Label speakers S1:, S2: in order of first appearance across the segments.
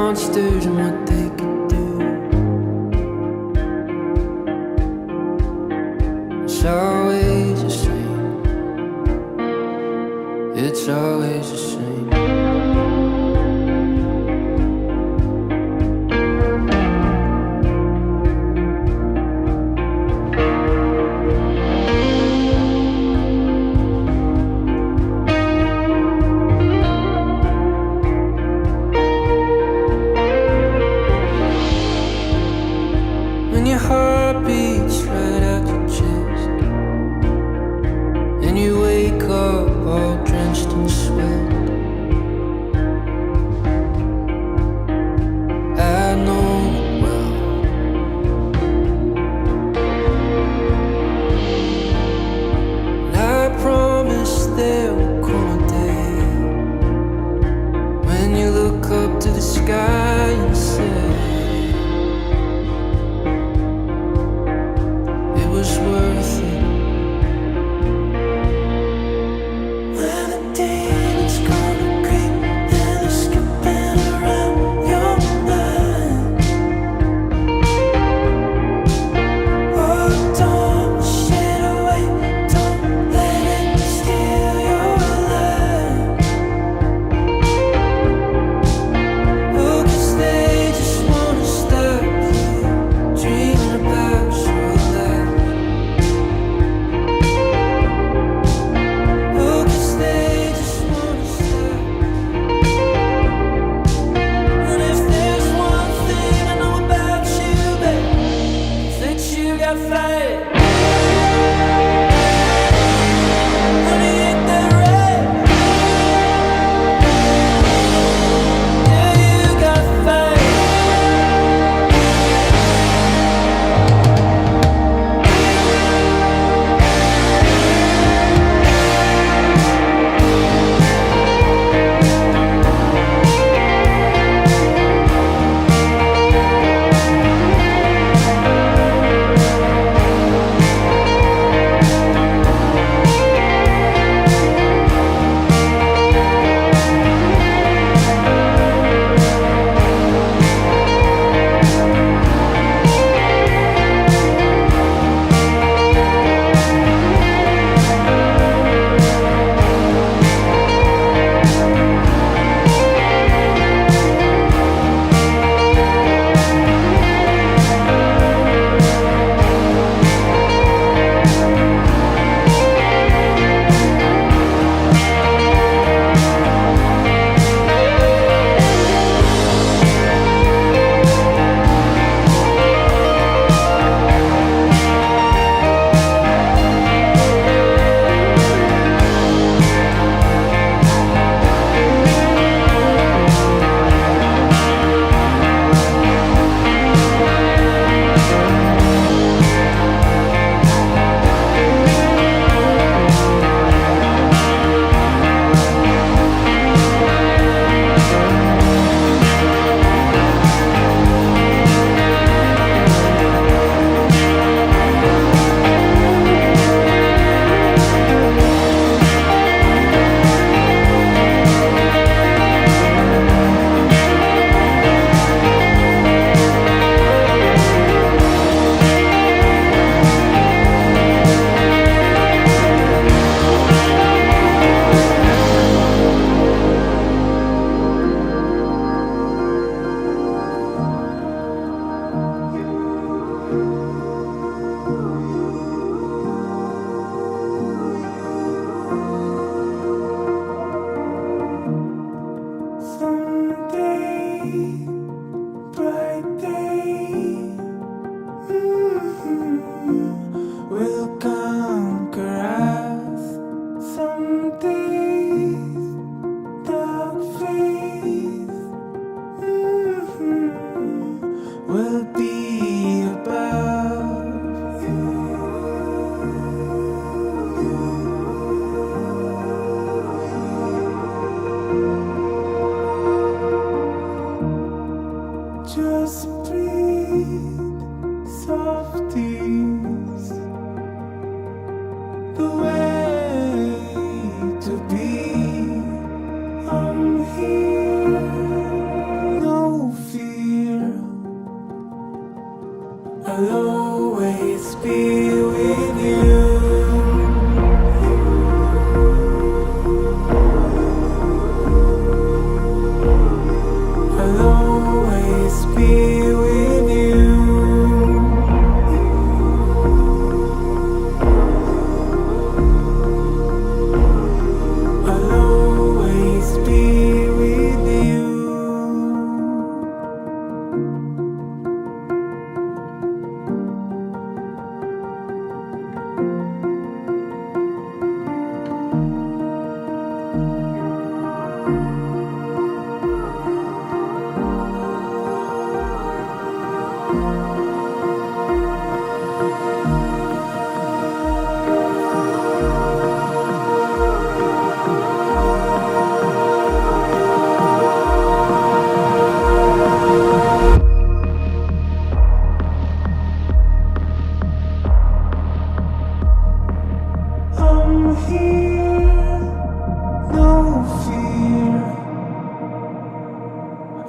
S1: Monsters and what they could do. It's always the same. It's always the same. When your heart beats right out your chest, and you wake up all drenched in sweat. I know it well. And I promise there will come a day when you look up to the sky and say, it was worth it. When the demons come to creep and they're skipping around your mind, oh, don't push it away, don't let it steal your life. Oh, 'cause they just wanna stop you dreaming about your life. Oh, 'cause they just wanna stop. And if there's one thing I know about you, babe, it's that you got fight. Honey, ain't that right? Yeah, you got fight.
S2: Someday, bright day, will conquer us. Some days, dark faith, will be above.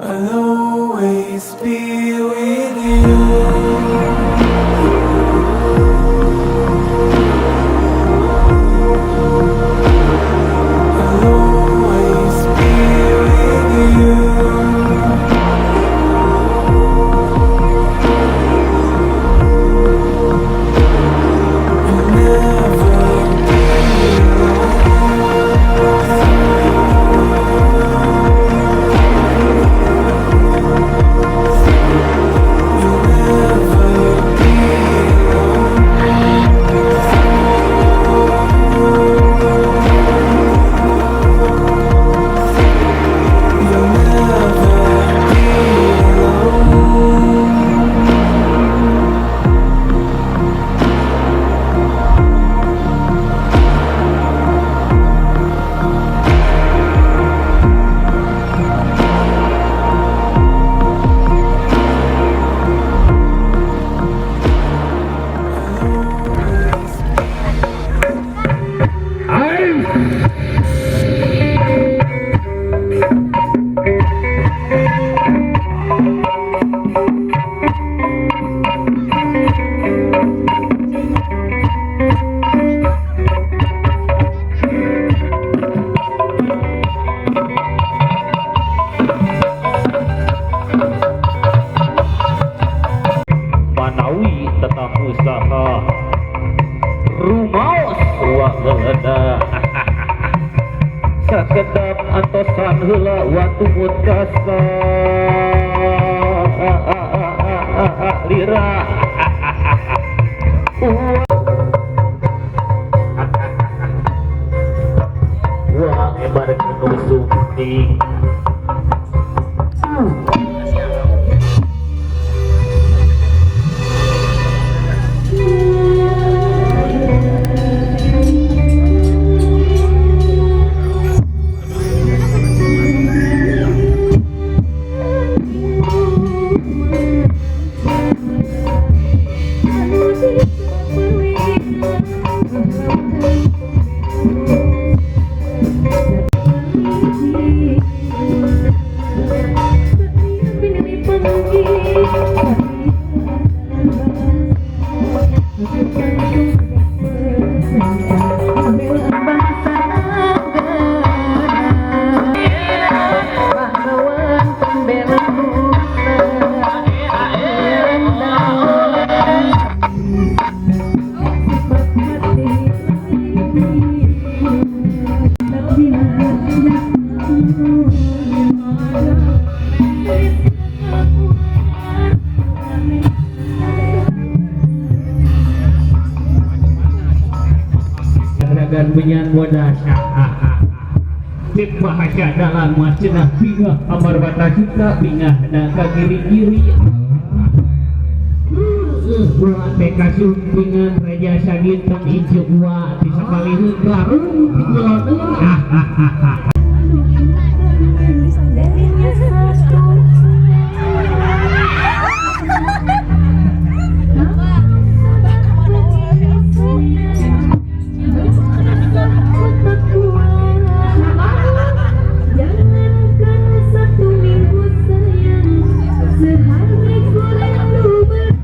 S2: I'll always be with you. I'll always be with you. You'll never be alone. You'll never be alone. You'll never be alone.
S3: Manawi tetap usaha rumaos wageleda sakedap antosan heula watumut kasa lira. Wah, ebar nu sumping. Gerakan menyan bodas. Tip bahasa dalam cenah bingah amar bata suka bingah dan kagiri-giri. Ulah teh kasumpingan Raja Saginteng ieu wa ti sapalihun larung ti kulon.
S4: Jangankan satu minggu sayang, sehari ku rindu bersama.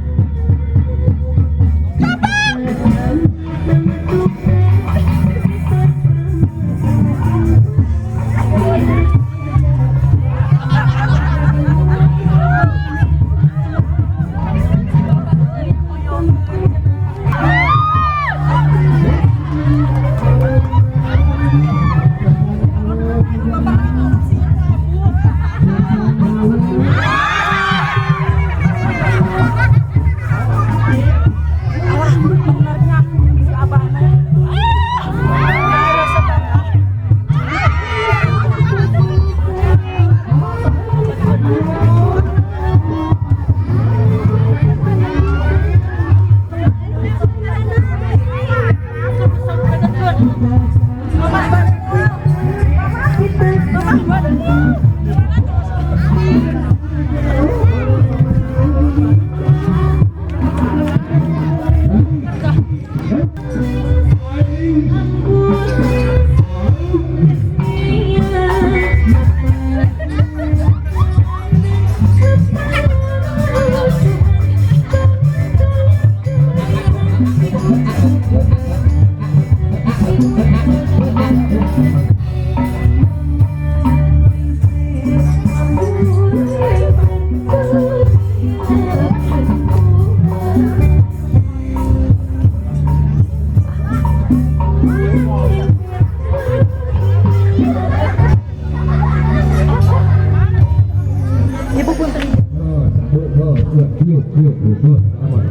S3: Yuk, yuk, yuk.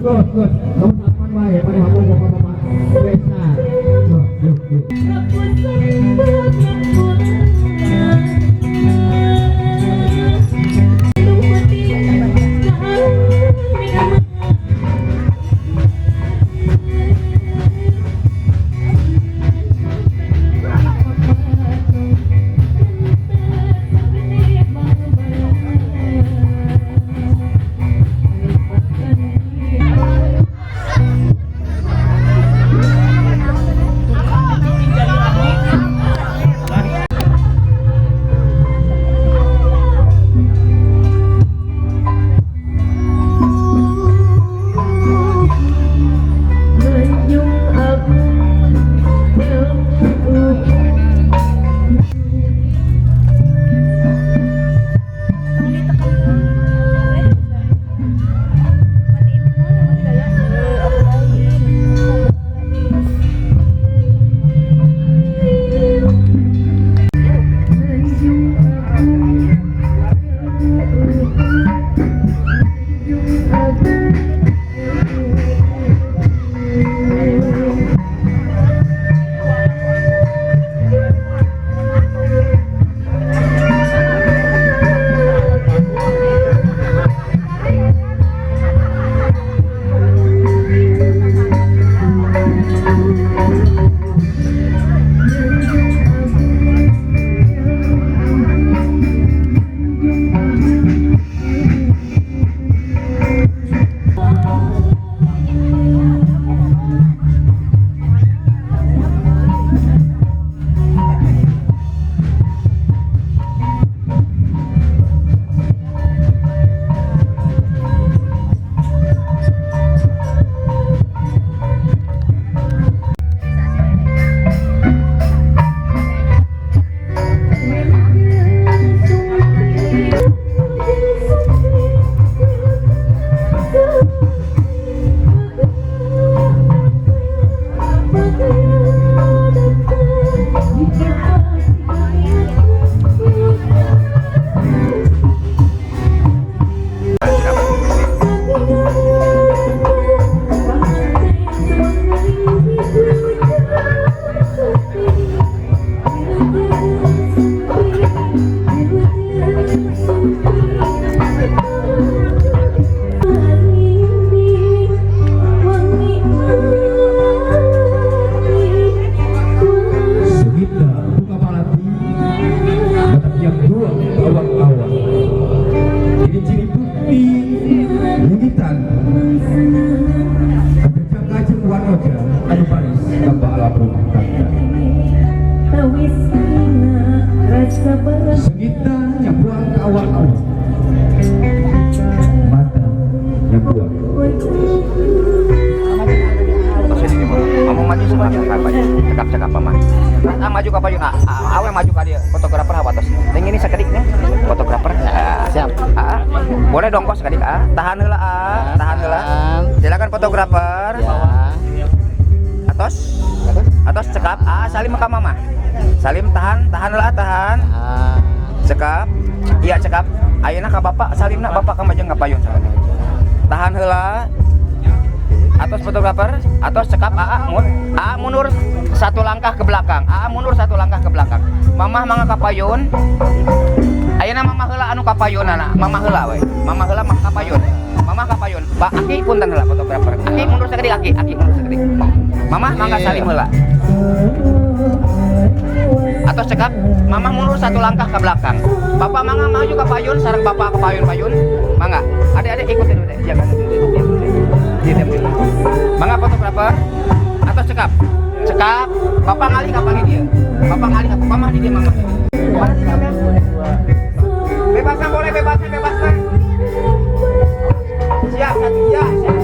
S3: Gus, gus. Kamu salaman wae pada kamu bapak-bapak desa. Yuk, yuk, yuk.
S5: Sugita buka palati yang dua awang-awang. Ini ciri bukti nyengitan kagejang kajeng wanoja anu baris tambah alam rumah tangga. Sengita nyabuang ke awang-awang, mata nyabuang.
S6: Kamu maju sama apa ya? Cekap-cekap mama. Ah, maju ka payun. Ah, awe maju ka dia. Fotografer hawatos. Ning ini sakedik nih. Fotografer. Nah,
S7: Siap.
S6: Ah, boleh dong kok sakedik ah. Tahan heula ah, tahan heula. Silakan fotografer.
S7: Ya.
S6: Atos. Atos cekap. Ah, salim ka mama. Salim tahan, tahan heula tahan.
S7: Ah,
S6: Cekap. Iya cekap. Ayeuna ka bapak salimna bapak ka majeng ka payun sakedik. Tahan heula. Atos fotografer, atos cekap AA mun, AA mundur satu langkah ke belakang, AA mundur satu langkah ke belakang. Mamah mangga ka payun. Ayeuna mamah heula anu ka payun anak, mamah heula we. Mamah heula mah ka payun. Mamah ka payun. Pak Aki punten heula fotografer. Aki mundur sakedik aki, aki mundur sakedik. Mamah mangga salim heula. Atos cekap, mamah mundur satu langkah ke belakang. Bapak mangga maju ke payun, sareng bapak ke payun-payun. Mangga. Adik-adik ikutin udah, jangan diam. Mangga fotografer. Atos cekap. Cekap, bapak ngalih ka panggil dia. Bapak ngalih ka mamah di dia mamah. Bebasnya boleh, bebasnya, bebasnya. Siap, satu, ya, siap.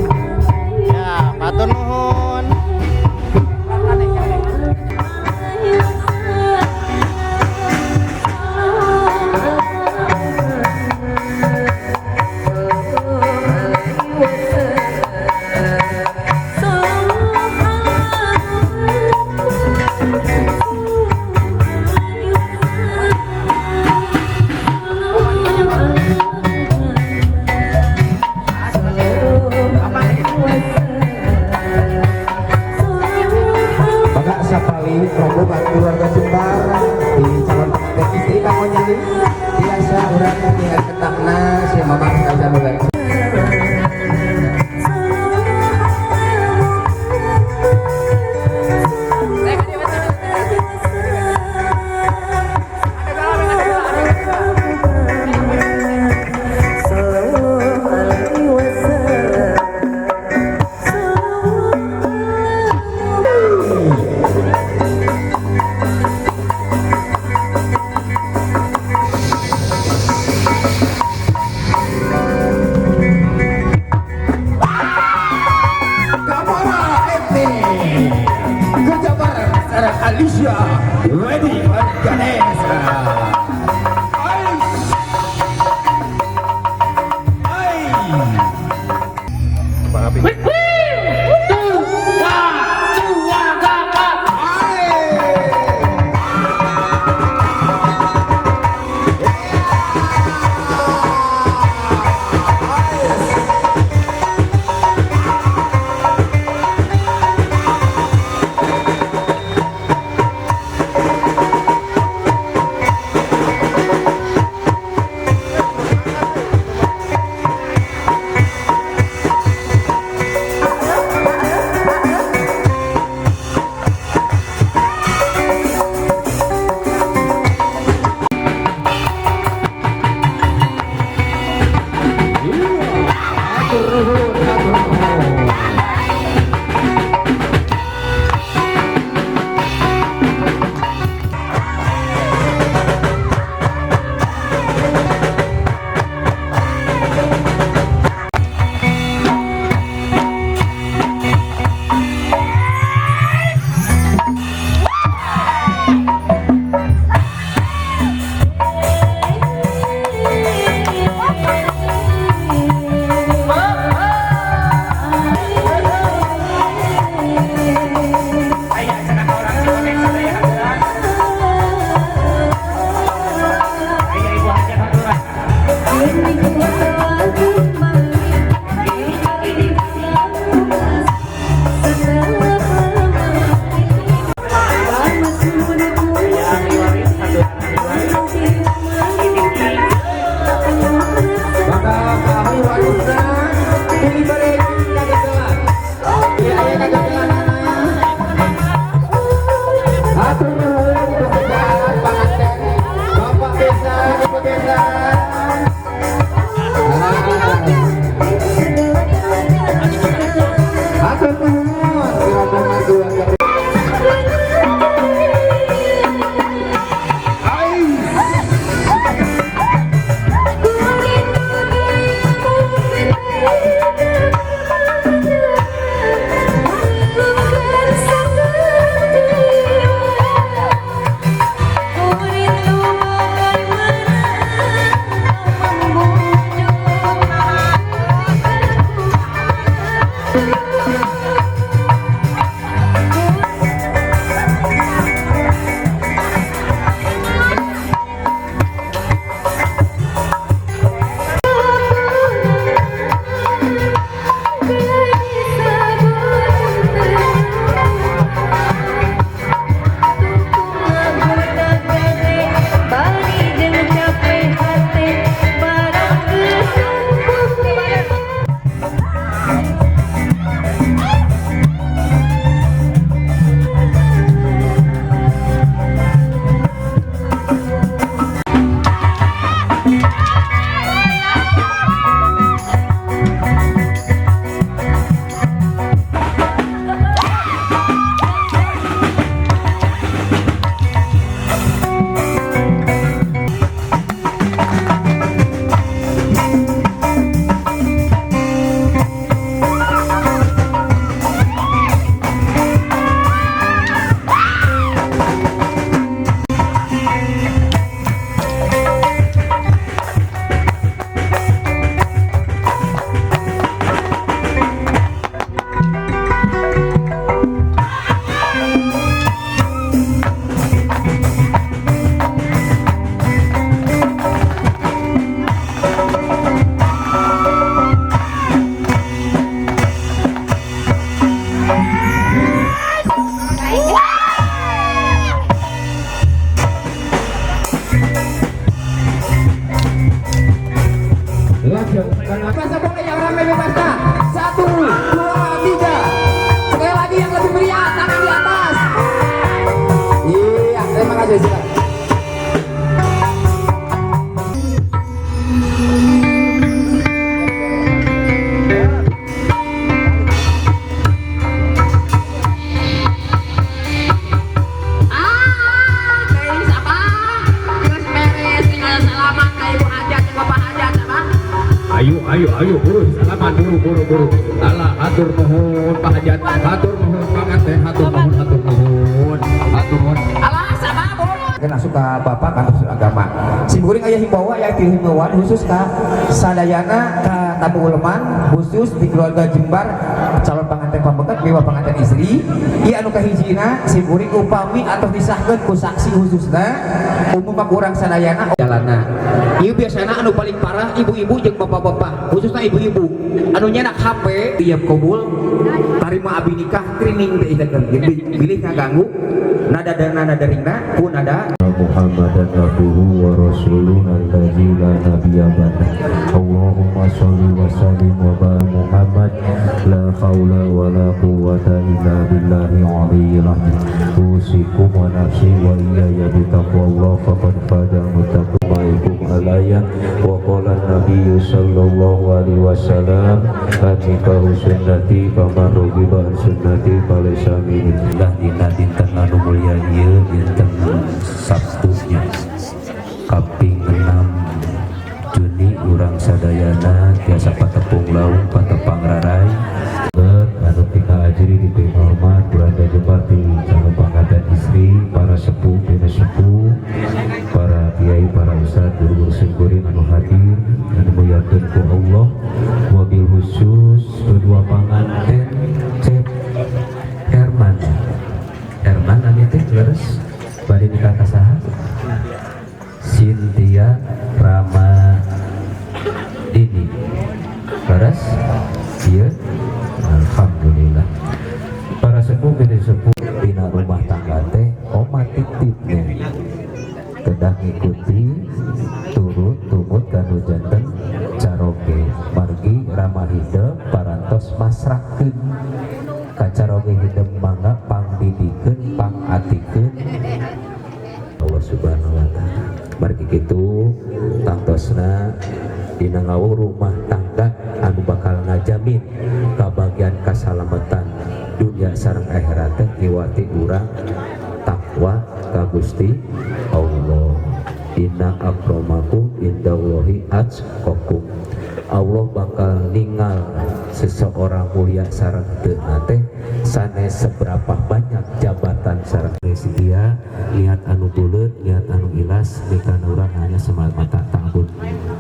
S7: Ya, matur nuhun.
S6: Tinggal ketakna si Mamang bisa mulai. Bahasa boleh yang ramai bebas dah. 1, 2, 3. Sekali lagi yang lebih meriah, tangan di atas. Iya, terima kasih silakan.
S5: Ayo ayo ayo buru salaman buru buru buru. Alah hatur nuhun Pak Hajat, hatur nuhun panganten, hatur nuhun, hatur nuhun, hatur nuhun.
S6: Alah sama
S5: Kan asup ka bapak kantor agama. Simkuring aya himbauan aya tilu himbauan khusus ka sadayana ka tamu uleman khusus di keluarga Jembar calon panganten pamengket miwa panganten istri. Ieu anu kahijina simkuring upami atau disahkeun ku saksi khususna umum kurang sadayana jalana. Ieu biasana anu paling parah ibu-ibu jeung bapak-bapak khususna ibu-ibu anu nyenak HP tiap kabul tarima abi nikah training teh itekeun bilih ngaganggu nada dana nada ringna ku nada
S8: Muhammadan abduhu wa rasuluhu allazi la nabiyya ba'da. Allahumma sholli wa sallim wa barik Muhammad la haula wa la quwwata illa billahi aliyyil azim. Usikum wa nafsi wa iyaya bi taqwallah faqad faza muttaqun. Maikum alayya wa qala an-nabiyyu sallallahu alaihi wasallam an-nikahu sunnati faman raghiba an sunnati falaysa minni. Lah dina dinten anu mulia ieu dinten Sabtunya kaping 6 Juni urang sadayana tiasa patepung laung patepang rarai anu tika ajri diberi hormat keluarga Jembar di calon panganten istri para sepuh bina sepuh para kiai para ustad guru-guru simkuring anu hadir anu muliakeun ku Allah wabil khusus kedua panganten Cep Herman Herman ami teh leres bade nikah ka saha Cynthia Ramadini leres ieu alhamdulillah para sepuh bina sepuh dina rumah tangga teh omat titipnya kedah ngikuti turut tumut kanu janten caroge margi ramah hidep parantos masrahkeun ka caroge hidep mangga pangdidikeun pangatikeun Allah Subhanahu wa taala. Margi kitu tangtosna dina ngawur rumah tangga anu bakal ngajamin kabagian kasalamatan dunia sareng akhirat teh ngiwati urang takwa ka Gusti Allah. Inna akramakum indallahi atqakum. Allah bakal ningal seseorang mulia sareng teu teh sanes seberapa banyak jabatan sareng setia niat anu buleut niat anu ilas nikah urang hanya semata ta'bud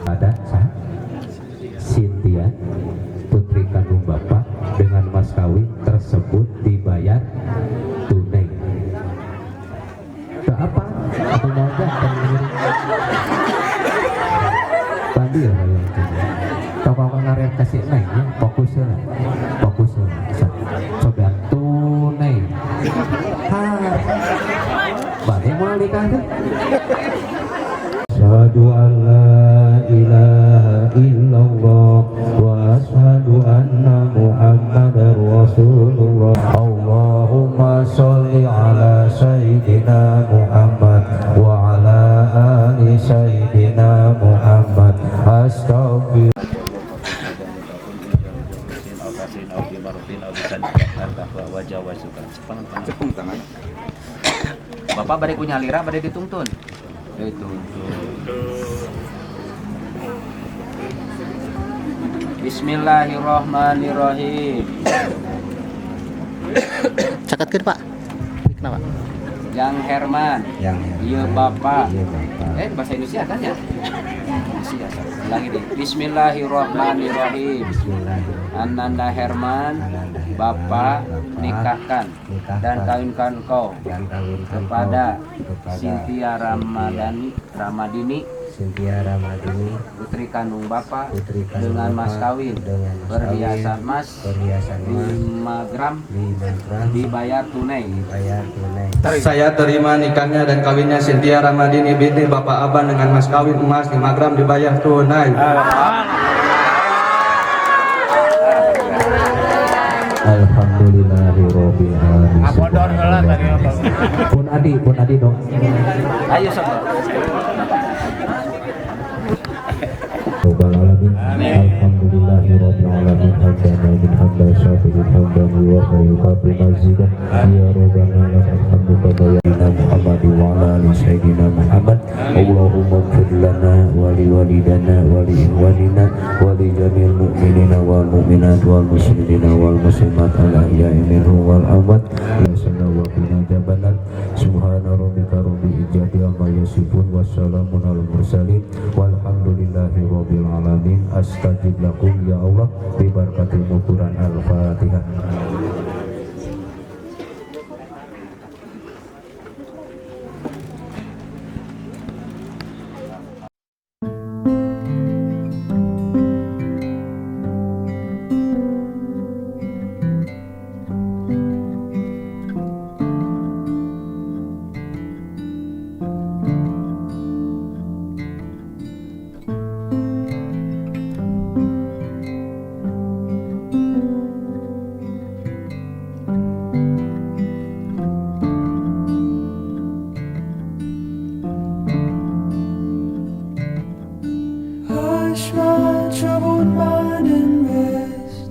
S8: pada sah Cynthia putri kandung bapak dengan mas kawin tersebut dibayar tunai. Ke apa? Aku mau datang. Tadi ya kalau ngarep kasih neng ya fokusnya lah, fokusnya. Coba tunai. Ha. Balik mau nikah tuh. Asyhadu an la ilaha illallah wa asyhadu anna Muhammadar Rasulullah. Allahumma sholli ala sayyidina Muhammad wa ala ali sayyidina Muhammad. Astaghfir.
S6: Cepung tangan. Bapak bade ku nyalira bade dituntun. Dituntun. Bismillahirrahmanirrahim.
S7: Cakatkeun Pak. Kenapa?
S6: Yang Herman.
S5: Yang Herman.
S6: Iya Bapak.
S5: Iya Bapak.
S6: Bahasa Indonesia kan ya? Indonesia. Ulangi deh. Bismillahirrahmanirrahim.
S5: Bismillahirrahmanirrahim.
S6: Ananda Herman,
S5: Ananda Herman,
S6: Bapak
S5: Bapak
S6: nikahkan
S5: nikahkan
S6: dan kawinkan kau
S5: dan kawinkan
S6: kepada
S5: kau kepada
S6: Cynthia Ramadini,
S5: Cynthia Ramadini,
S6: putri kandung Bapak,
S5: putri kandung
S6: dengan mas
S5: Bapak,
S6: kawin
S5: dengan mas
S6: perhiasan
S5: kawin,
S6: emas
S5: perhiasan emas
S6: 5 gram
S5: 5 gram
S6: dibayar tunai.
S5: dibayar tunai.
S9: Saya terima nikahnya dan kawinnya Cynthia Ramadini binti Bapak Aban dengan mas kawin emas 5 gram dibayar tunai.
S8: Alhamdulillahirabbil alamin.
S6: Ngabodor heula tadi.
S8: Pun adi dong.
S6: Ayo sok.
S8: Rabbal alamin. Alhamdulillahirabbil alamin. Hamdan min hamda syafirin hamdan wa yukafi mazidah. Ya rabbana lakal hamdu kama ya Muhammad wa ala ali sayyidina Muhammad. Allahumma ighfir lana wa li walidana wa li ikhwanina wa li jami'il mu'minina wal mu'minat wal muslimina wal muslimat al ahya'i minhum wal amwat. La sanna wa qina adzabannar. Subhana rabbika rabbil izzati amma yasifun wassalamun alal mursalin walhamdulillahi rabbil alamin. Astajib lakum ya Allah bi barakatil Quran. Al-Fatihah.
S2: Hush my troubled mind and rest.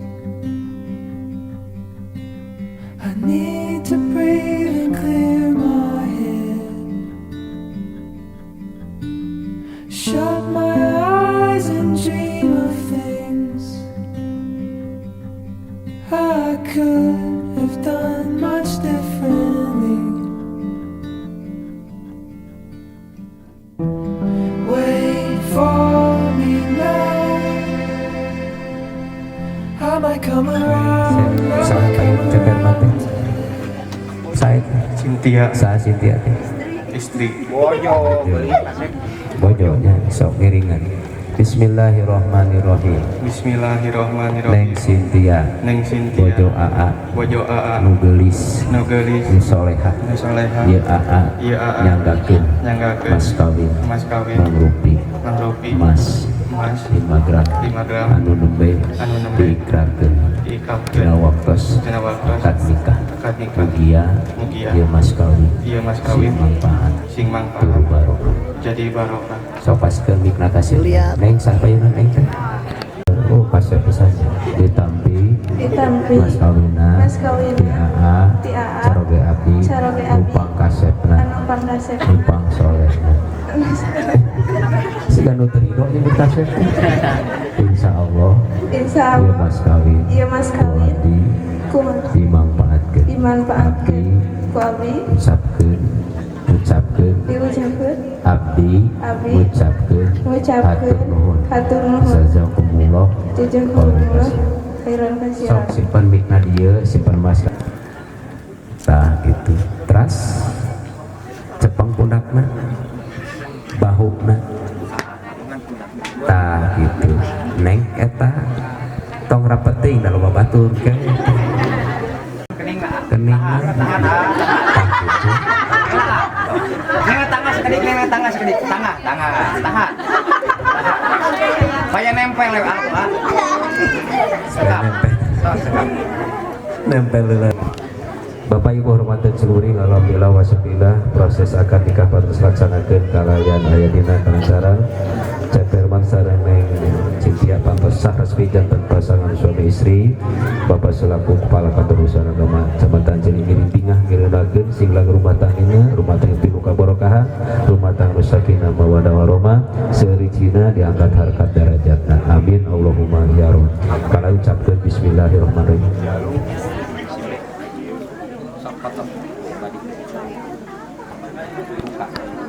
S2: I need to breathe and clear my head. Shut my eyes and dream of things I could have done much differently. Wait for me now. I might come around. I
S5: Saha
S2: might
S5: payun
S2: come
S5: ceper
S2: around.
S5: mati. Saya
S9: Cynthia,
S5: saya Cynthia teh.
S9: Istri.
S6: Bojo beli kasep.
S5: Bojonya sok ngiringan. Bismillahirrahmanirrahim.
S9: Bismillahirrahmanirrahim.
S5: Neng Cynthia,
S9: Neng Cynthia.
S5: Bojo AA,
S9: Bojo AA.
S5: Nu geulis,
S9: Nu geulis.
S5: Nu soleha.
S9: Nu soleha.
S5: Ieu AA,
S9: Ieu AA.
S5: Nyanggakeun
S9: Nyanggakeun.
S5: Mas kawin,
S9: Mas kawin.
S5: Mangrupi,
S9: Mangrupi.
S5: Mas,
S9: Mas.
S5: 5 gram,
S9: 5 gram.
S5: Anu nembe,
S9: Anu nembe.
S5: Diikrarkeun
S9: Diikrarkeun.
S5: Dina waktos,
S9: Dina waktos.
S5: Akad nikah,
S9: Akad nikah.
S5: Mugia,
S9: Mugia.
S5: Ieu mas kawin,
S9: Ieu mas kawin.
S5: Sing mangpaat,
S9: Sing mangpaat.
S5: Turu barokah.
S9: Jadi barokah.
S5: Sok paskeun mikna kasih. Neng sampayunan neng teh. Oh, kasih pisan. Ditampi,
S4: Ditampi.
S5: Mas kawinna,
S4: Mas kawinna.
S5: Ti AA,
S4: Ti AA.
S5: Caroge abdi,
S4: Caroge abdi.
S5: Nupang kasepna,
S4: Anu pangkasepna.
S5: Nupang solehna. Siga nu teu ridho nyebut kasep. Insya Allah,
S4: Insya
S5: ieu
S4: Allah.
S5: mas kawin,
S4: Ieu mas kawin.
S5: Ku abdi
S4: Kumaha?
S5: dimanfaatkeun.
S4: Dimanfaatkeun.
S5: Abdi
S4: Ku abdi
S5: ucapkeun, ucapkeun,
S4: diucapkeun.
S5: Abdi
S4: Abdi
S5: ngucapkeun
S4: ngucapkeun
S5: hatur nuhun.
S4: Hatur nuhun.
S5: Jazakumullah khairan
S4: Jazakumullah
S5: katsiran.
S4: khairan katsiran.
S5: Sok simpen mikna dieu, simpen mas. Tah gitu. Teras cepeng pundakna, bahuna. Tah gitu. Neng eta tong rapet teuing da loba batur ke.
S6: Kening
S5: Kening.
S6: Tahan.
S5: Tah gitu.
S6: Neng tangga sekedik, neng tangga sekedik, tangga, tangga, tahan. Supaya nempel lewat atuh ah.
S5: Supaya nempel.
S6: Sok sekap.
S5: Nempel heula. Bapak Ibu hormatan seluruh, alhamdulillah wasyukurillah proses akad nikah patos laksanakeun kalayan aya dina kalancaran. Cep Herman sareng Neng Cynthia pantos sah resmi janten pasangan suami istri. Bapak selaku Kepala Kantor Urusan Agama Kecamatan Cilingi bingah ngireunakeun sing lang rumah tanggana, rumah tangga pinuh kabarokahan, rumah tangga sakinah mawaddah warahmah, seueur diangkat harkat darajatna. Amin Allahumma ya rabb. Kala ucapkeun bismillahirrahmanirrahim.
S6: Sok foto.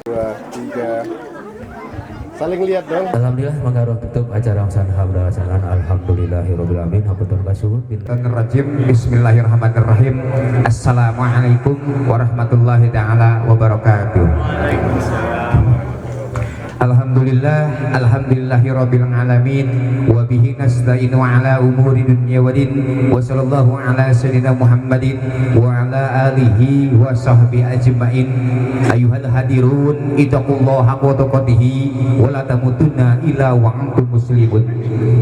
S10: 2, 3. Saling lihat dong.
S8: Alhamdulillah maka ruang tutup acara angsan hamda wasalan alhamdulillahirabbil alamin hapunten kasuhun.
S5: Rajim. Bismillahirrahmanirrahim. Assalamualaikum warahmatullahi taala wabarakatuh. Alhamdulillah, alhamdulillahirabbil alamin wa bihi nasta'inu ala umuri dunya waddin wa sallallahu ala sayyidina Muhammadin wa ala alihi wa sahbihi ajmain. Ayuhal hadirun ittaqullaha haqqa tuqatih wa la tamutunna illa wa antum muslimun.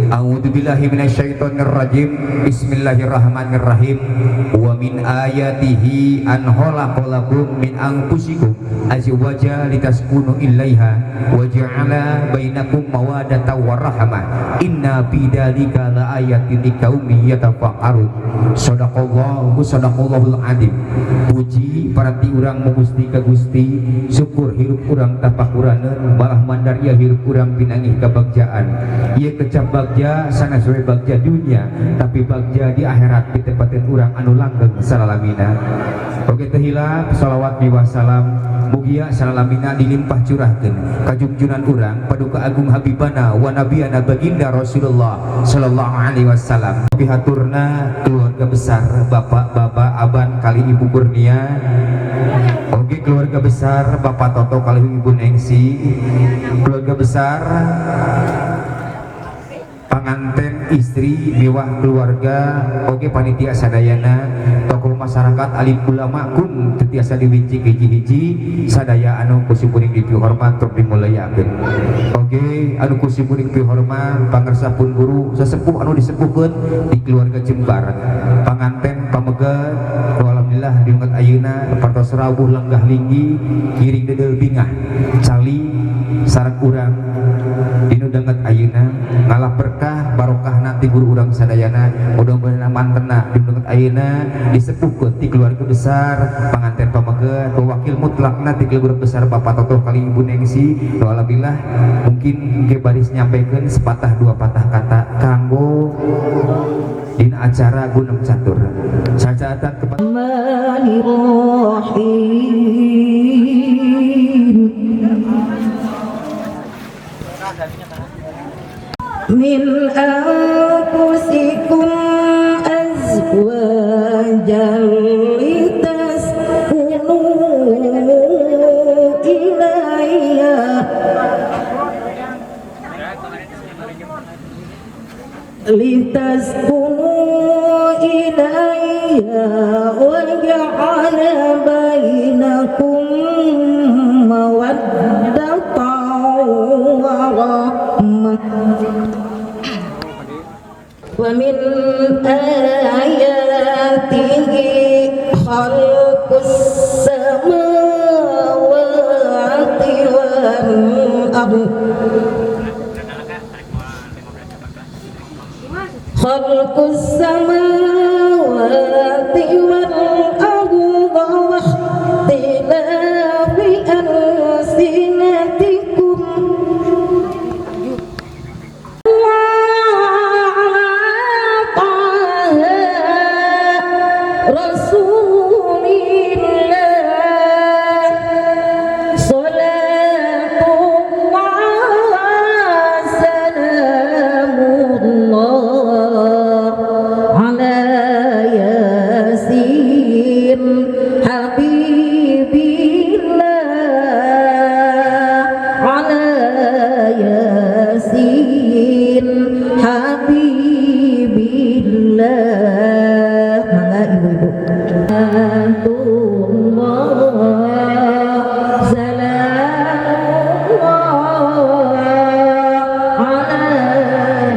S5: A'udzubillahi minasyaitonirrajim. Bismillahirrahmanirrahim. Wa min ayatihi an khalaqalakum min anfusikum azwaja litaskunu ilaiha wa ja'ala bainakum mawaddatan wa rahmah. Inna fi dzalika laayatin liqaumin yatafakkarun. Sadaqallahu sadaqallahul adzim. Puji parati urang mugusti ka Gusti, syukur hirup urang tapakuraneun, malah mandaria hirup urang pinangih kabagjaan. Ieu kecap bagja sanes we bagja dunia, tapi bagja di akhirat ditempatin urang anu langgeng salalamina. Oke, teu hilap salawat miwah salam mugia salalamina dilimpah curahkeun ka junjunan urang Paduka Agung Habibana wa Nabiyana Baginda Rasulullah sallallahu alaihi wasallam. Pihaturna keluarga besar Bapak-bapak Aban kali Ibu Kurnia. Oke, keluarga besar Bapak Toto kali Ibu Nengsi, keluarga besar panganten istri miwah keluarga, oke panitia sadayana, tokoh masyarakat, alim ulama kum teu tiasa diwincik hiji-hiji, sadaya anu ku simkuring dipihormat tur dimuliakeun. Oke, anu ku simkuring dipihormat pangersa pun guru sesepuh anu disepuhkeun di keluarga Jembar, panganten pameget. Alhamdulillah di umat ayeuna parantos rawuh lenggah linggi ngiring deudeuh bingah cali sareng urang dinu danget ayeuna, ngalah berkah barokah nanti guru urang sadayana. Mudah-mudahan mantena di danget ayeuna disepuhkeun ti keluarga besar panganten pameget, wakil mutlakna ti keluarga besar Bapak Toto kali Ibu Nengsi. Alhamdulillah, mungkin ke baris nyampaikan sepatah dua patah kata kanggo dina acara Gunung Catur cacatan kepada
S4: الرحيم من أنفسكم أزواجا لتسكنوا إليها لتسكنوا إليها وجعل بينكم مودة ورحمة. ومن آياته خلق السماوات والأرض خلق السماوات والأرض واختلاف ألسنتكم على طه رسول الله صلاة الله سلام الله على ياسين حبيب الله على ياسين حبيب الله. Mangga ibu-ibu. Allah salam Allah ala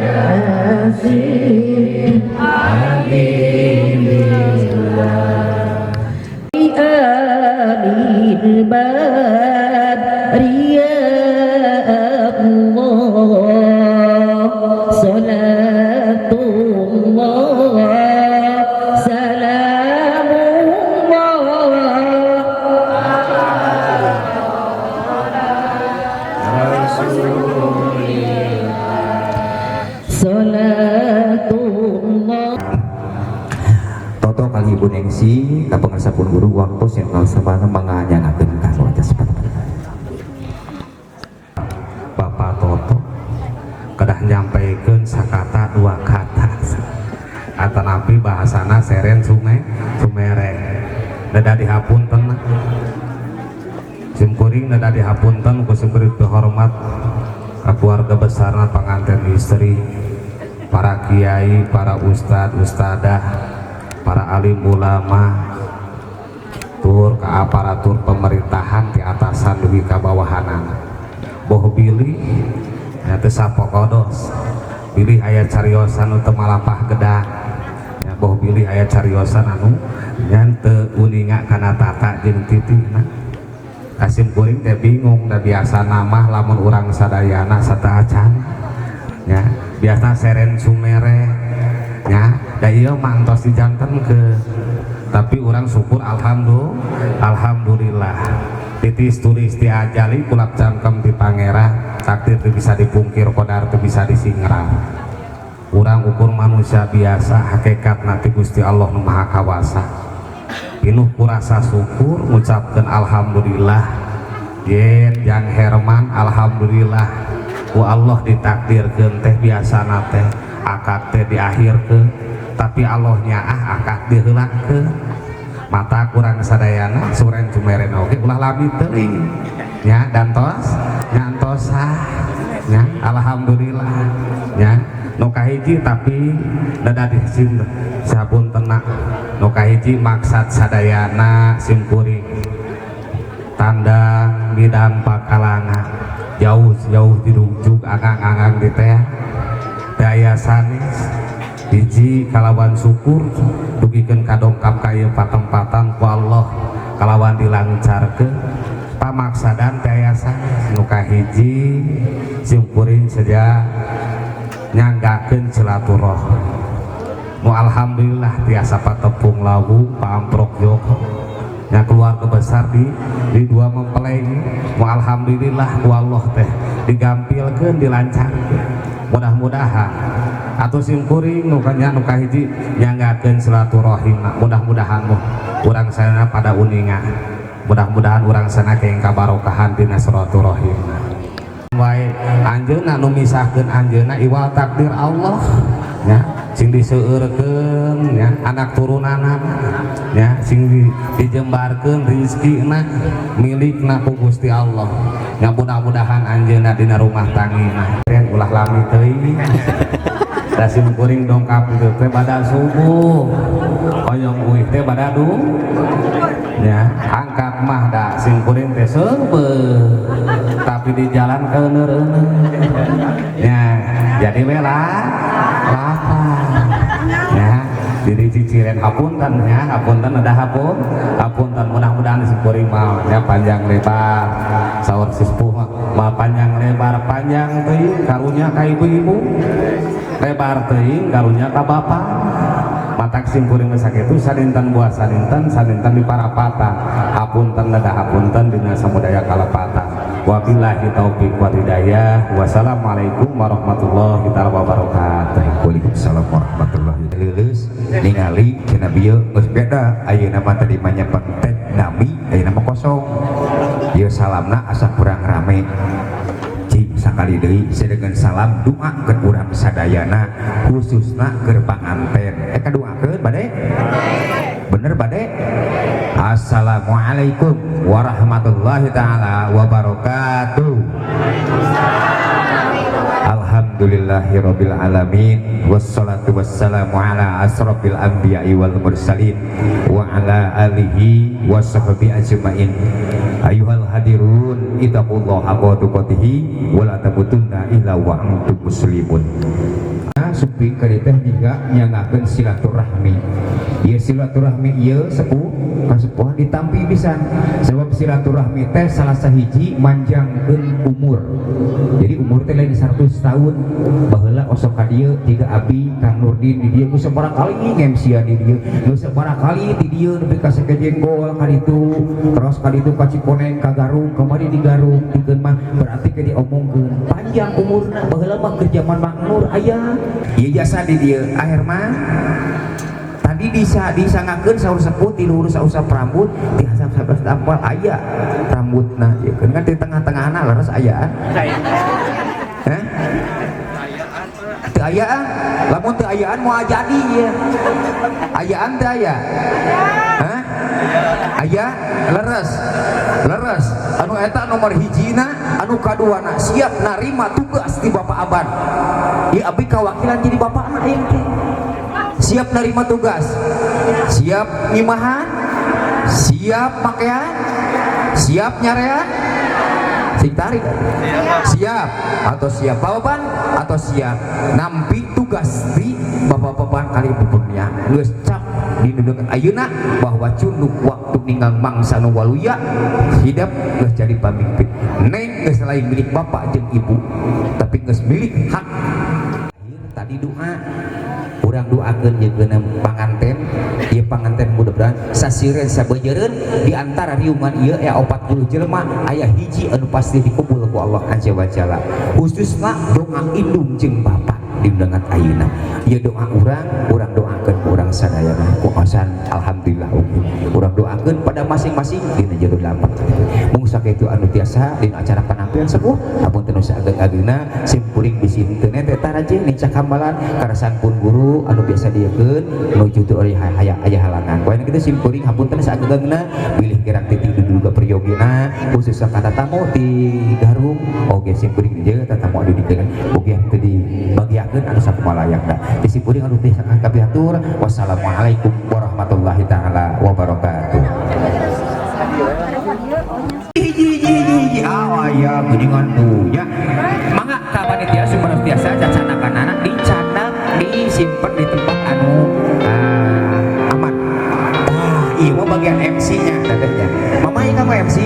S4: yasin آل البدر يا الله صلاة الله سلام الله. صلاة الله.
S5: Toto kali Ibu Nengsi ka pangersa pun guru, waktu sing kalsapana manganyanakeun kanggo atas.
S9: Bapak Toto kedah nyampaikan sakata dua kata atanapi bahasana seren sungai sumere. Neda dihapunten simkuring, neda dihapunten ku simkuring hormat ka keluarga besarna panganten istri, para kiai, para ustad ustadah, para alim ulama, tur ke aparatur pemerintahan di atasan dugi ka bawahanana, boh bilih nya teu sapokodos. Bilih aya cariosan nu teu malapah gedang ya, boh bilih aya cariosan anu nya teu uninga kana tata jeung titina. Kasim kuring teh bingung da biasa mah lamun urang sadayana sateuacan nya biasa seren sumere nya, da ieu mah entos dijantenkeun. Tapi urang syukur alhamdulillah titis tulis ti ajali, kulap cangkem ti pangeran, takdir teu bisa dipungkir, kodar teu bisa disingrar. Urang ukur manusia biasa, hakikat nanti Gusti Allah nu Maha Kawasa. Pinuh ku rasa syukur ngucapkeun alhamdulillah yen Jang Herman, alhamdulillah ku Allah ditakdirkeun teh biasana teh akad teh diakhirkeun, tapi Allah nyaah akad diheulakeun. Mata kurang sadayana suren cumeren oge ulah lami teuing nya, dan tos nya entos sah nya, alhamdulillah nya. Nu kahiji tapi dada di sapuntenna, nu kahiji maksad sadayana simkuring tandang bidang pakalangan jauh-jauh dirujuk angang-angang di teh daya sanes hiji kalawan syukur dugikeun kadongkap ka ieu patempatan ku Allah kalawan dilancarkeun pamaksadan daya sanes. Nu kahiji simkuring seja nyanggakeun silaturahmi nu alhamdulillah tiasa patepung lawu paamprok joko nya keluarga besar di dua mempelai ini nu alhamdulillah ku Allah teh digampilkeun, dilancarkeun. Mudah-mudahan atau simkuring nu kanya nu kahiji nyanggakeun silaturahim, mudah-mudahan mah urang sana pada uninga, mudah-mudahan urang sana kenging kabarokahan dina silaturahim wae. Anjeunna nu misahkeun anjeunna iwal takdir Allah nya, sing diseueurkeun nya anak turunanana nya, sing dijembarkeun rezekina milikna ku Gusti Allah nya. Mudah-mudahan anjeunna dina rumah tangina ulah lami teuing da sim kuring dongkap itu teh bada subuh, hoyong uih teh bada du nya, angkat mah da sim kuring teh seubeuh tapi di jalan keuneur-euneur nya, jadi we lah lapar ya. Jadi ciciren hapunten nya, hapunten ada hapunten. Mudah-mudahan sim kuring mah nya panjang lebar, saur si sepuh mah panjang lebar, panjang teuing karunya ka ibu-ibu, lebar teuing karunya ka bapak. Matak sim kuring mah sakitu, sadinten buah sadinten, sadinten di parapatan. Hapunten ada hapunten dina samudaya kalepatan. Wabillahi taufik wal hidayah, wassalamualaikum warahmatullahi taala wabarakatuh.
S5: Waalaikumsalam warahmatullahi. Leuleus ningali cenah bieu geus beda ayeuna mah, tadi mah nyepentet nami, ayeuna mah kosong. Ieu salamna asa kurang rame. Cing sakali deui sedengan salam doa ke urang sadayana khususna keur panganten. Kadoakeun bade? Bener bade? Assalamualaikum warahmatullahi taala wabarakatuh. Alhamdulillahirabbil alamin, wassalatu wassalamu ala asrofil anbiya'i wal mursalin wa ala alihi wa sahbihi ajmain. Ayuhal hadirun, ittaqullaha haqqa tuqatih wa la tamutunna illa wa antum muslimun. Supi ka dieu teh juga nyangakeun silaturahmi. Ieu silaturahmi ieu sepuh kasepuhan ditampi pisan, sebab silaturahmi teh salah sahiji manjangkeun umur. Jadi umur teh lain 100 tahun. Baheula osok ka dieu tiga abi Kang Nurdin di dieu geus sabaraha kali ngemsian di dieu, geus sabaraha kali di dieu nepi ka Sekejengkol ka ditu, terus ka ditu ka Cikoneng, ka Garung, kamari di Garung dikeun mah berarti ke diomongkeun panjang umurna. Baheula mah keur zaman Mang Nur aya ieu jasa di dieu akhir mah tadi bisa disangakeun saur sepuh ti luhur sausap rambut ti hasap sabelas tampal aya rambutna ieu kan di tengah-tengahna leres ayaan. Hah? Teu ayaan, lamun teu ayaan moal jadi ieu. Ayaan teu aya? Hah? Aya leres. Leres anu eta nomor hijina, anu kaduana siap narima tugas di Bapak Aban. Ieu abdi kawakilan jadi bapakna ieu teh. Siap narima tugas, siap ngimahan, siap makean, siap nyarean, sing tarik, siap atau siap bawaban. atau siap nampi tugas di bapak-bapak kali buburnya geus cap dinundukan ayeuna bahwa cunduk waktu ninggang mangsa nu waluya hidup geus jadi pamimpin. Neng geus lain milik bapak jeung ibu tapi geus milik hak. Tadi doa urang doakeun jeung panganten ieu panganten mudah-mudahan sasireun sabeujereun di antara riungan ieu aya 40 jelema aya hiji anu pasti dikubul ku Allah Azza wa Jalla, khususna doa indung jeung bapak diundangan ayeuna. Ieu doa urang, urang doakeun ku urang sadayana ku osan alhamdulillah oge. Urang doakeun pada masing-masing dina jero lapang. Mung sakitu anu tiasa dina acara penampilan sepuh apunten nu saageng-agengna sim kuring bisi teu nete taraje nincak hambalan karasan pun guru anu biasa dieukeun nuju teu aya aya halangan. Poe kitu sim kuring hapunten saageng-agengna bilih kirang titik duduga priyogina khususna ka tatamu ti Garung oge sim kuring dieu tatamu anu dikeun oge teu dibagiakeun anu sakumaha layakna. Di sim kuring anu tiasa kapihatur. Wassalamualaikum warahmatullahi taala wabarakatuh. Hiji aya geuningan tuh ya. Mangga ka panitia supados tiasa cacanakanana dicanak disimpen di tempat anu aman. Tah, ieu mah bagian MC-nya tetehnya. Mama ieu kamu MC?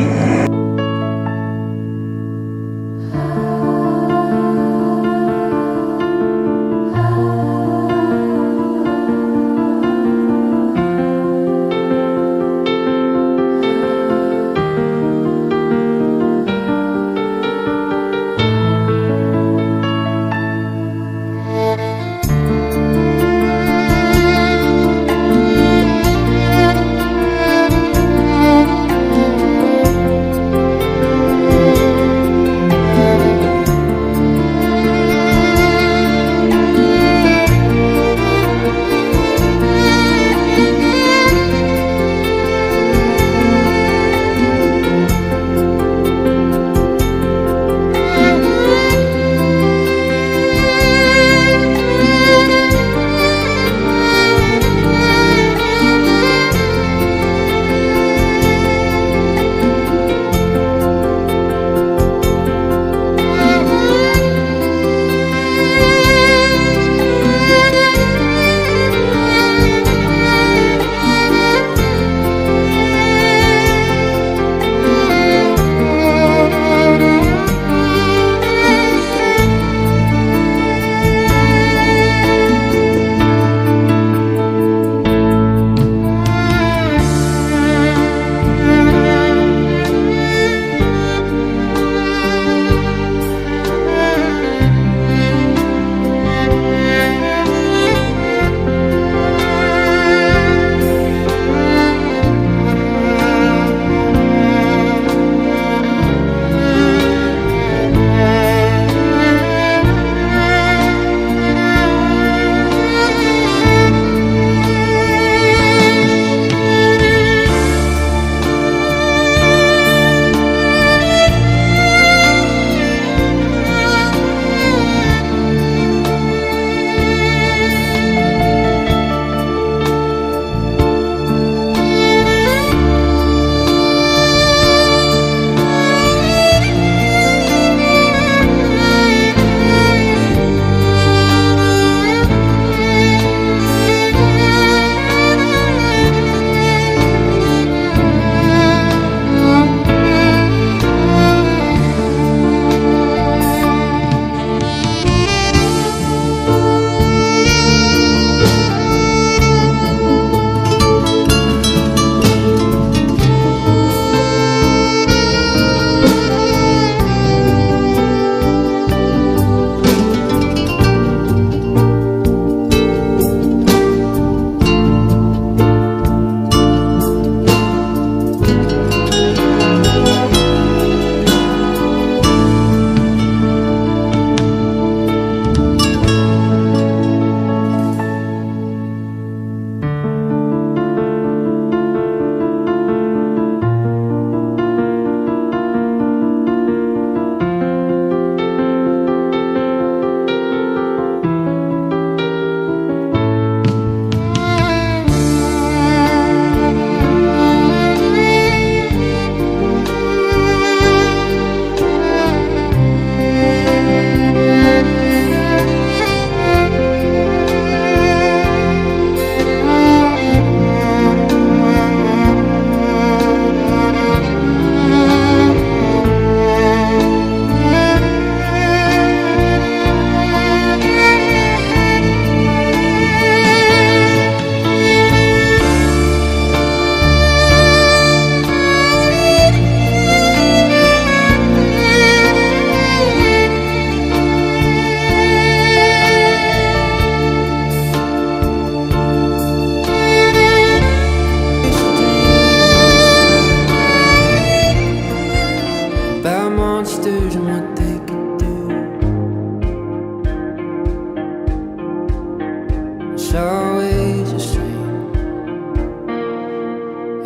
S1: It's always the same.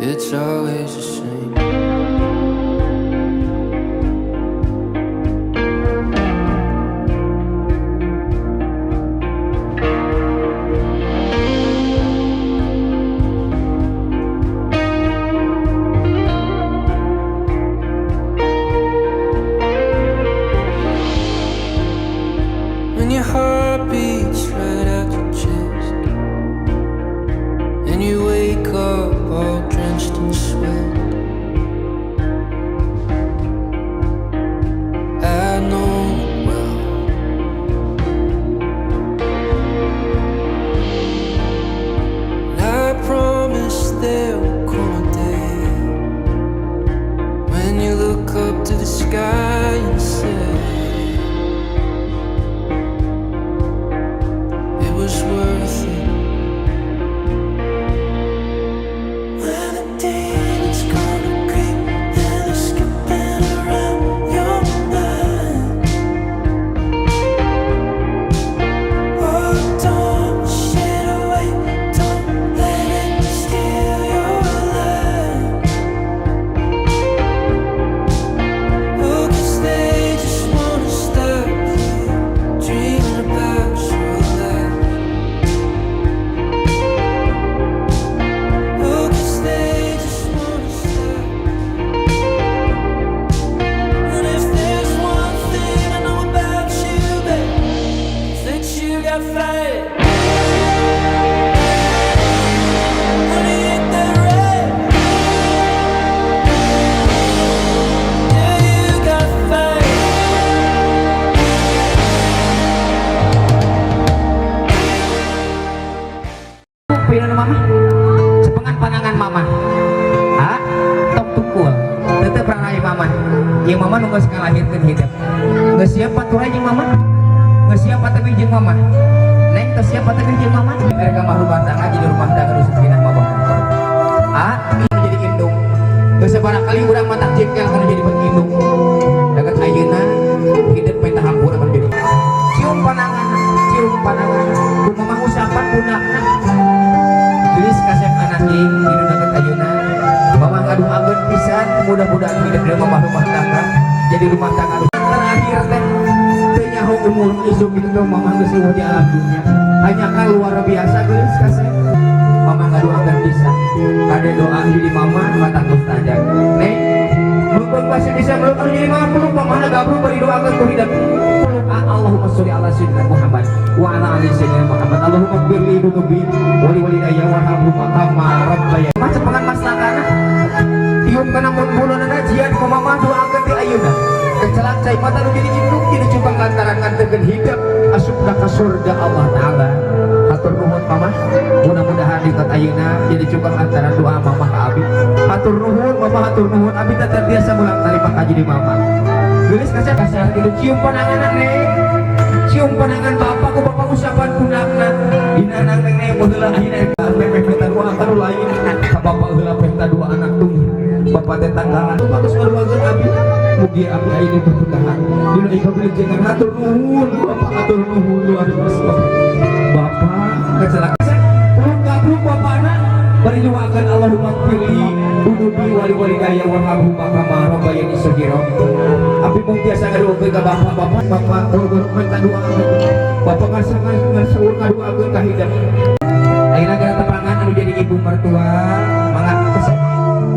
S1: It's always the same. When your heart beats right out your chest, and you wake up all drenched in sweat. I know it well. And I promise there will come a day when you look up to the sky and say, it was worth it. When the demons gonna creep and they're skipping around your mind. Oh, don't wish it away, don't let it steal your life. Oh, 'cause they just wanna stop you dreaming about your life. Oh, 'cause they just wanna stop. And if there's one thing I know about you, babe, it's that you got fight. Honey, ain't that right? Yeah, you got fight.
S5: Pilihan mama, cepengan panangan mama. Ah, tong tukul. Tetep ranai mama. Ieu mama nu geus ngalahirkeun hidup. Geus siap paturan jeung mama? Geus siap patebih jeung mama? Neng teu siap patebih jeung mama? Mereka mah rumah tangga jadi rumah tangga nu sakinah mawaddah. Ah, ini jadi indung. Geus sabaraha kali urang mah tak jengkel kana jadi indung. Daget ayeuna hidup minta hampura kana jadi. Cium panangan, cium panangan. Ku mama usapan pundakna. Geus kasep anak ing di deket ayeuna. Mama ngadoakeun pisan mudah-mudahan hidup di mama rumah tangga jadi rumah tangga nu terakhir teh teu nyaho umur isuk itu tuh mama geus euweuh di alam dunia. Hanya kan luar biasa geus kasep. Mama ngadoakeun pisan. Kade doa jadi mama mata mustajab. Neng, mumpung masih bisa meluk anu jadi mama peluk mama gabruk beri doakeun ku hidup. Peluk ah, Allahumma sholli ala sayyidina Muhammad wa ala ali sayyidina Muhammad. Allahumma ighfir li dzunubi wa li walidayya warhamhuma kama rabbayani. Mah cepengan maslakana. Tium kana mun bulunana jian ku mama doakeun ti ayeuna. Kecelak cai mata nu jadi indung jadi cukang lantaran nganterkeun hidup asupna ka surga Allah Taala. Hatur nuhun mama, mudah-mudahan di ayeuna jadi cukang lantaran doa mama ka abi. Hatur nuhun mama, hatur nuhun abi teh terbiasa mulang tarima ka jadi mama. Geulis kasih kasih gitu cium panangan neng. Cium panangan bapak ku bapak usapan pundakna. Dina nang neng neng baheula ayeuna memeh minta doa kanu lain. Ka bapak heula penta dua anak tuh. Bapak teh tanggalan bagus ngadoakeun abi. Mugi abi ayeuna berberkahan. Dina ieu kajengan hatur nuhun bapak hatur nuhun luar biasa. Bapak kecelak ulun gabruk bapana bari doakeun Allahumma ighfirli dzunubi wa li walidayya warhamhuma kama rabbayani shaghira. Abi mung tiasa ngadoakeun ka bapak, bapak bapak ulun minta doa. Bapak ngarsa ngarsa ngadoakeun ka hidup. Ayeuna gara tepangan anu jadi ibu mertua mangga kesep.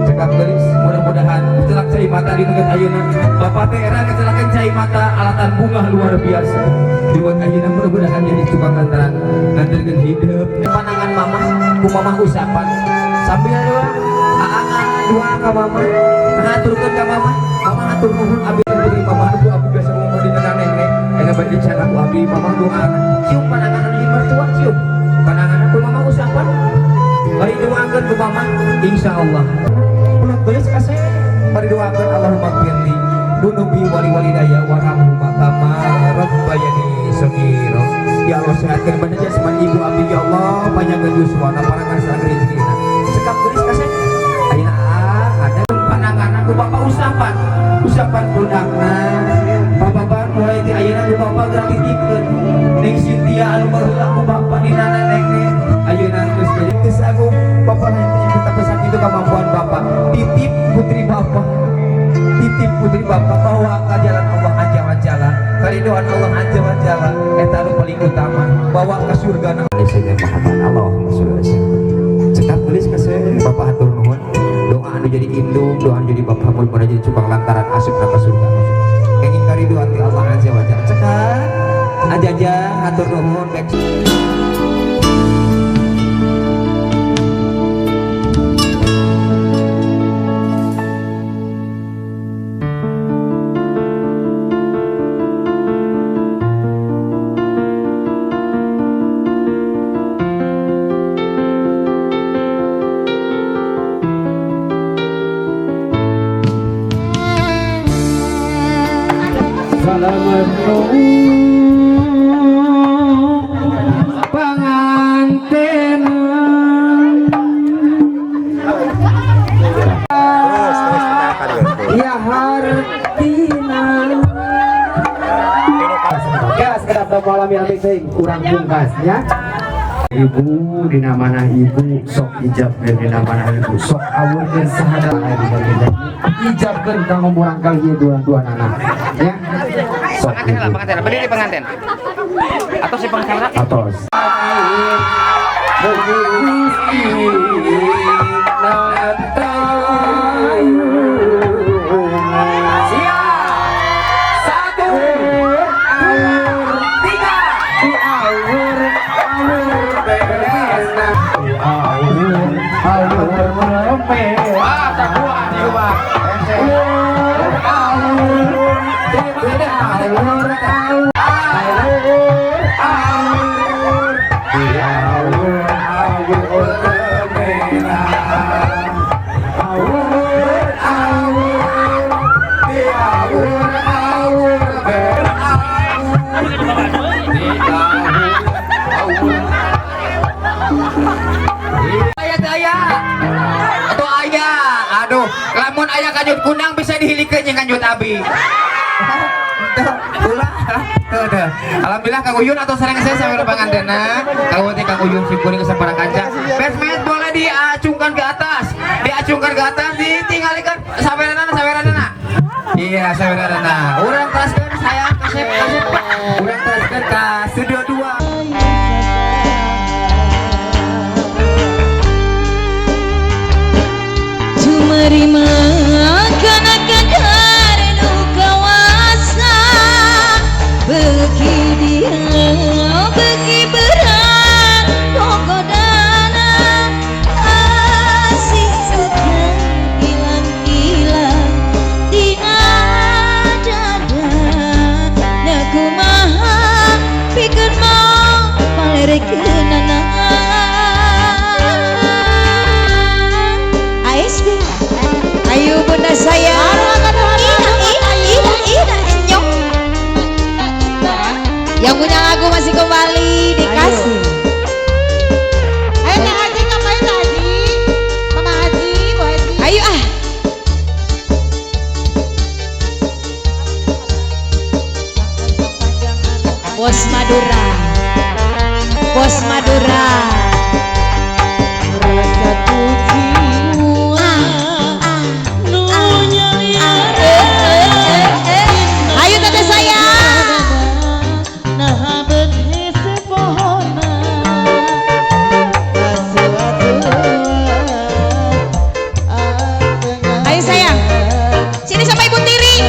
S5: Cekap geulis mudah-mudahan kecelak cai mata di neungeut ayeuna. Bapak teh era kecelakaan cai mata alatan bunga luar biasa. Diwat ayeuna mudah-mudahan jadi cukang lantaran nganterkeun hidup. Panangan mama ku mama usapan sambil doa aa doa ka mama ngaturkeun ka mama. Mama hatur nuhun abi beri mama nu abi biasa ngomong di nenek. Ayeuna bade dicana ku abi mama doa. Cium panangan anu jadi mertua cium. Panangan ku mama usapan. Bari doakeun ku mama insyaallah. Peluk geus kasep. Bari doakeun Allahumma ighfirli dzunubi wa li walidayya warhamhuma kama rabbayani shaghira. Ya Allah sehatkeun badan jasmani ibu abdi ya Allah panjangkeun yuswana parangan sareng rezekina. Cekap geulis kasep. Ayeuna ada panangan ku bapak usapan. Usapan pundakna. Bapak mulai ti ayeuna ku bapak geura titipkeun. Ning Cynthia anu baheula ku bapak dina nenek. utama bawa ke surga na Sayyidina Muhammad. Allahumma sholli ala sayyidina. Cekap gelis ka Bapak hatur nuhun. Doa anu jadi indung, doa anu jadi bapak mudah jadi cupang lantaran asup ka surga. Kenging kariduan ti Allah azza wa jalla. Cekap ajaja hatur nuhun.
S3: Salamat pengantin ya hartina ya sekedap malam yang penting kurang pungkas ya. Ibu dina mana ibu sok ijabkeun dina mana ibu sok awurkeun sahada ijabkeun kanggo murangkal ieu dua-dua anak ya. Sok
S6: pengantin lah, pengantin. Berdiri pengantin. Atau si pengantin
S3: atos.
S5: Siap. 1 2 3. Aduh, lamun aya kanjut kunang bisa dihilikeun jeung kanjut abi. Teu, ulah. Teu teu. Alhamdulillah Kang Uyun atau sareng saya sampe pangantena. Kang teh Kang Uyun simkuring sapara kanca. Besmet boleh diacungkan ke atas. Diacungkan ke atas ditinggalikeun saweranana saweranana. Iya, saweranana. Urang teraskeun saya kasep kasep. Urang teraskeun ka studio 2.
S4: Terima karena karena kawasa bagi dia bagi berat pokokdana asih suka hilang-hilang tina dada nakumaha pikeun mau palerekeunana. Ayo bunda saya. Yang punya lagu masih kembali dikasih.
S11: Ayo Kak Haji, ngapain Kak Haji? Mama Haji, Bu Haji.
S4: Ayo ah. Bos Madura. Bos Madura.
S11: Rasa kuciwa.
S4: Ayo tante saya. Ayo sayang. Sini sama Ibu Tiri.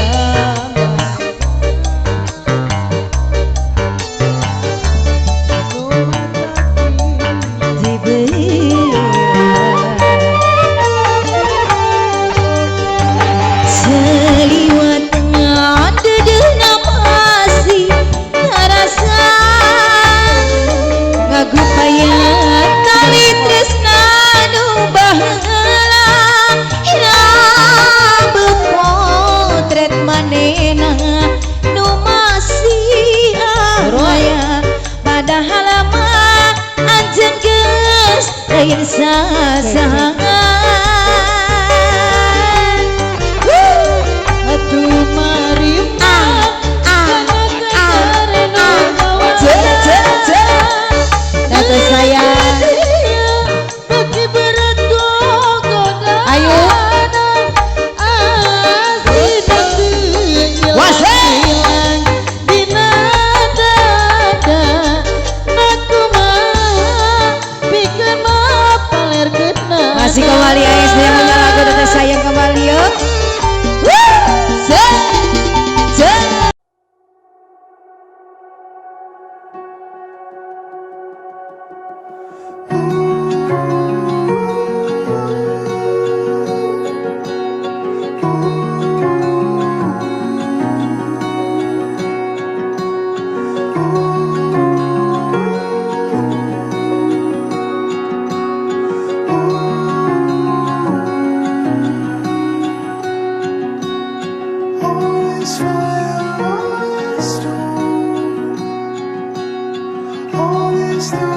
S2: All these the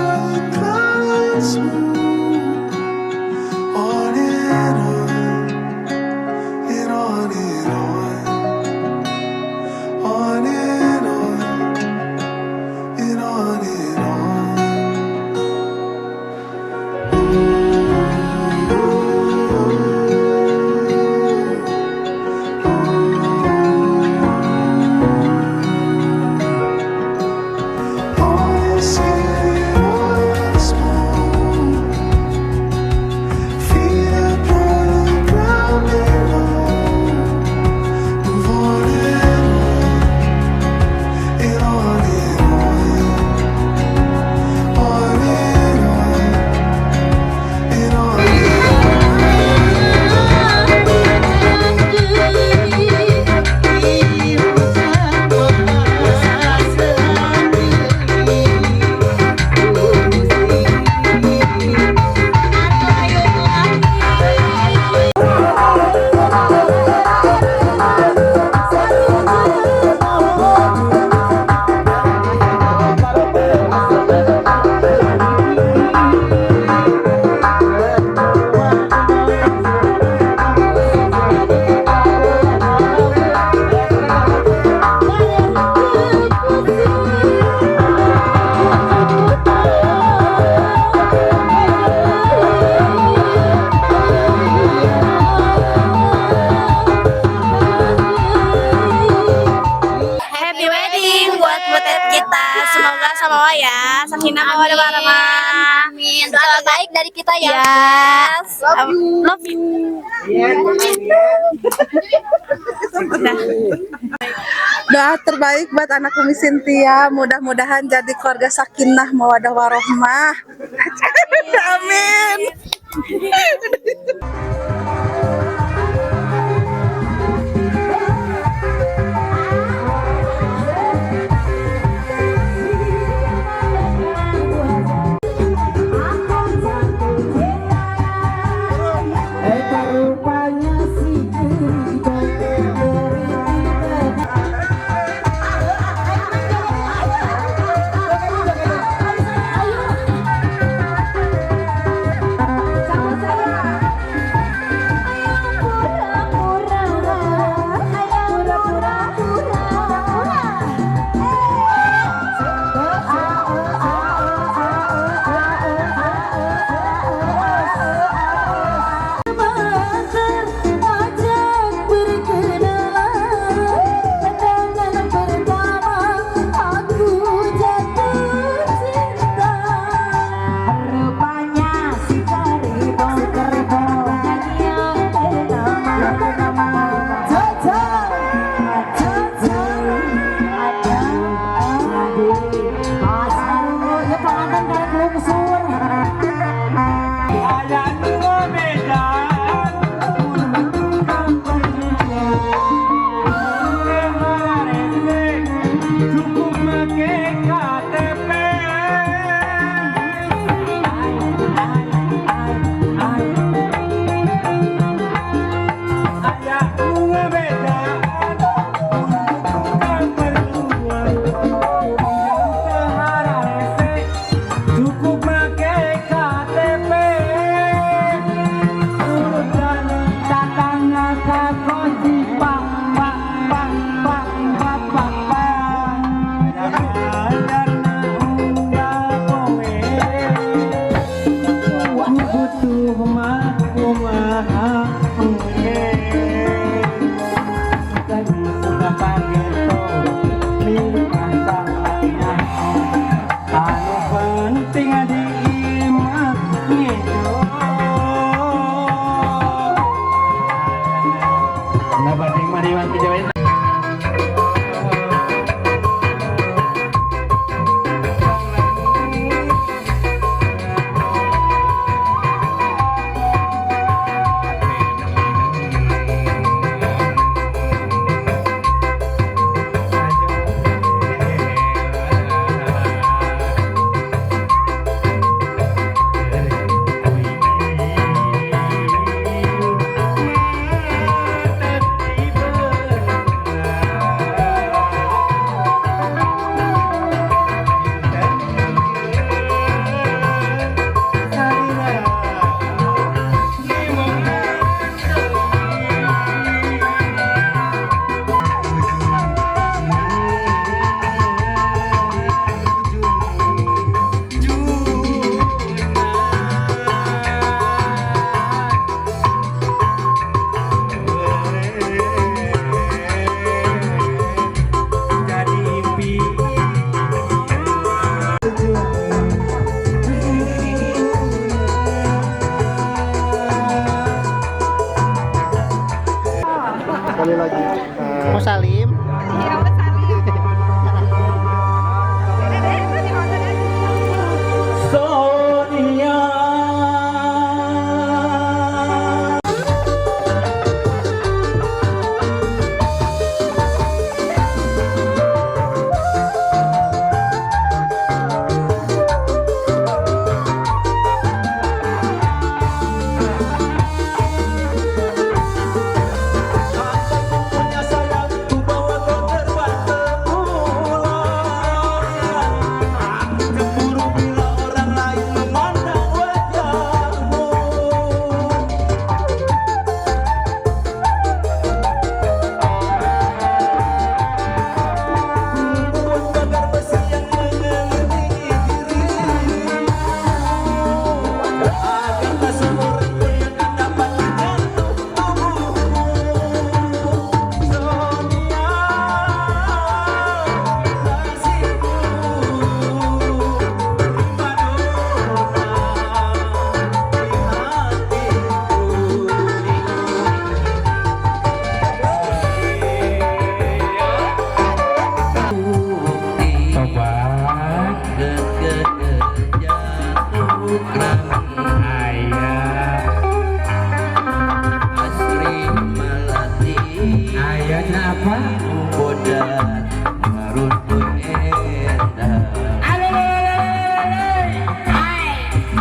S2: clouds move on and on and on and on and on and on and on. All this chaos move, feet upon the ground below. Move on and on and on and on and on and on.
S12: Happy wedding buat butet kita. Semoga sama ya. Sakinah mawaddah warahmah.
S4: Amin. Doa terbaik dari kita ya.
S12: Yes. Love you. Love you.
S13: Doa terbaik buat anak Umi Cynthia, mudah-mudahan jadi keluarga sakinah mawadah warohmah. Amin.
S2: Rupanya si
S11: Ajak berkenalan, pandangan pertama aku jatuh cinta. Rupanya si keribong keribong yang bernama Jojo, Jojo, ada adik Aduh, ya pengantin karek lungsur.
S1: Cukup make KTP. Aya nu ngebedaan tukang mertua. Yang teu hararese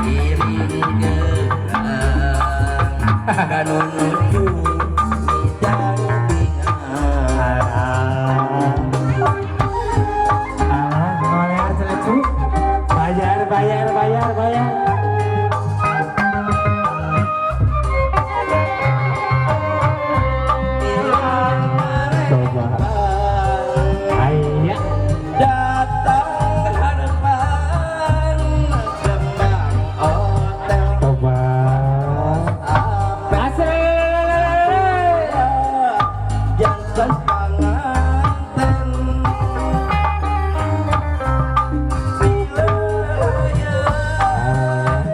S1: Iring gerang kanu nuju sidang pinarang.
S3: Ah, ngolear cenah, cu. Bayar, bayar, bayar, bayar. Coba. Aya.
S1: Datang harapan Kembang Hotel.
S3: Coba. Asik.
S1: Janten panganten.
S3: Ah.